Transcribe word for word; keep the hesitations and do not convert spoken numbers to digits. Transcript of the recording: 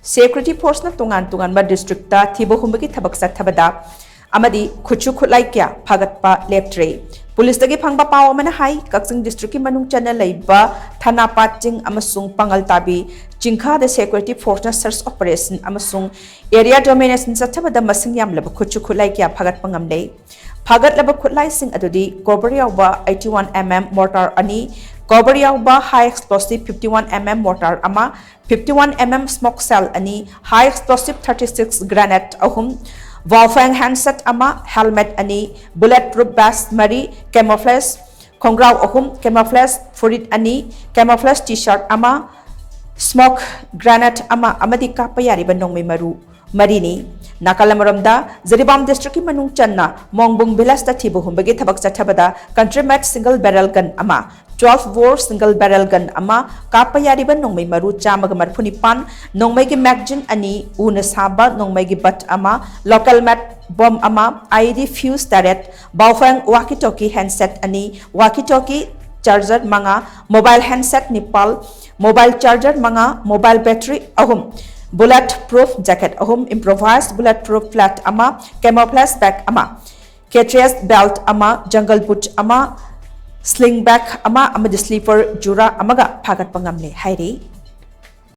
Security ꯐꯣꯔꯁꯅ ꯇꯣꯉꯥꯟ ꯇꯣꯉꯥꯟꯕ district ꯊꯤꯕ ꯍꯨꯝꯕꯒꯤ ꯊꯕꯛ ꯆꯠꯊꯕꯗ ꯑꯃꯗꯤ ꯈꯨꯠꯁꯨ ꯈꯨꯠꯂꯥꯏ ꯀꯌꯥ ꯐꯥꯒꯠꯄ ꯂꯦꯞꯇ꯭ꯔꯤ꯫ ꯄꯨꯂꯤꯁꯇꯒꯤ ꯐꯪꯕ ꯄꯥꯎ ꯑꯃꯅ ꯍꯥꯏ, ꯀꯛꯆꯤꯡ ꯗꯤꯁꯇ꯭ꯔꯤꯛꯀꯤ ꯃꯅꯨꯡ ꯆꯟꯅ ꯂꯩꯕ ꯊꯅꯥꯄꯥꯠ ꯆꯤꯡ ꯑꯃꯁꯨꯡ ꯄꯥꯉꯜꯇꯥꯕꯤ ꯆꯤꯡꯈꯥꯗ ꯁꯦꯀ꯭ꯌꯨꯔꯤꯇꯤ ꯐꯣꯔꯁꯅ ꯁꯔꯆ ꯑꯣꯄꯔꯦꯁꯟ ꯑꯃꯁꯨꯡ ꯑꯦꯔꯤꯌꯥ ꯗꯣꯃꯤꯅꯦꯁꯟ ꯆꯠꯊꯕꯗ ꯃꯁꯤꯡ ꯌꯥꯝꯂꯕ ꯈꯨꯠꯁꯨ ꯈꯨꯠꯂꯥꯏ ꯀꯌꯥ ꯐꯥꯒꯠꯄ ꯉꯝꯂꯦ꯫ ꯐꯥꯒꯠꯂꯕ ꯈꯨꯠꯂꯥꯏꯁꯤꯡ ꯑꯗꯨꯗꯤ ꯀꯣꯕꯔ ꯌꯥꯎꯕ eighty one mm mortar ꯑꯅꯤ, ꯀꯣꯕꯔ ꯌꯥꯎꯕ high explosive fifty one mm mortar ꯑꯃ, fifty one mm smoke shell ꯑꯅꯤ, high explosive thirty six grenade ꯑꯍꯨꯝ, Baofeng handset ꯑꯃ, helmet ꯑꯅꯤ, bullet proof vest ꯃꯔꯤ, camouflage ꯈꯣꯡꯒ꯭ꯔꯥꯎ ꯑꯍꯨꯝ, camouflage ꯐꯨꯔꯤꯠ ꯑꯅꯤ, camouflage T-shirt ꯑꯃ, smoke grenade ꯑꯃ ꯑꯃꯗꯤ ꯀꯥꯞꯄ ꯌꯥꯔꯤꯕ ꯅꯣꯡꯃꯩ ꯃꯔꯨ ꯃꯔꯤꯅꯤ꯫ ꯅꯥꯀꯜ ꯑꯃꯔꯣꯝꯗ, ꯖꯤꯔꯤꯕꯥꯝ ꯗꯤꯁꯇ꯭ꯔꯤꯛꯀꯤ ꯃꯅꯨꯡ ꯆꯟꯅ ꯃꯣꯡꯕꯨꯡ ꯚꯤꯂꯦꯖꯇ ꯊꯤꯕ ꯍꯨꯝꯕꯒꯤ ꯊꯕꯛ ꯆꯠꯊꯕꯗ country made single barrel gun ꯑꯃ, twelve bore single barrel gun ꯑꯃ, ꯀꯥꯞꯄ ꯌꯥꯔꯤꯕ ꯅꯣꯡꯃꯩ ꯃꯔꯨ ꯆꯥꯝꯃꯒ ꯃꯔꯤꯐꯨ ꯅꯤꯄꯥꯟ, ꯅꯣꯡꯃꯩꯒꯤ magazine ꯑꯅꯤ, ꯎꯅ ꯁꯥꯕ ꯅꯣꯡꯃꯩꯒꯤ butt ꯑꯃ, local made bomb ꯑꯃ, IED fuse ꯇꯔꯦꯠ, Baofeng walkie talkie handset ꯑꯅꯤ, walkie talkie charger ꯃꯉꯥ, mobile handset ꯅꯤꯄꯥꯜ, mobile charger ꯃꯉꯥ, mobile battery ꯑꯍꯨꯝ, bullet proof jacket ꯑꯍꯨꯝ, improvised bullet proof plate ꯑꯃ, camouflage bag ꯑꯃ, cartridge belt ꯑꯃ, jungle boot ꯑꯃ, sling bag ꯑꯃ ꯑꯃꯗꯤ sleeper ꯖꯨꯔꯥ ꯑꯃꯒ ꯐꯥꯒꯠꯄ ꯉꯝꯂꯦ ꯍꯥꯏꯔꯤ꯫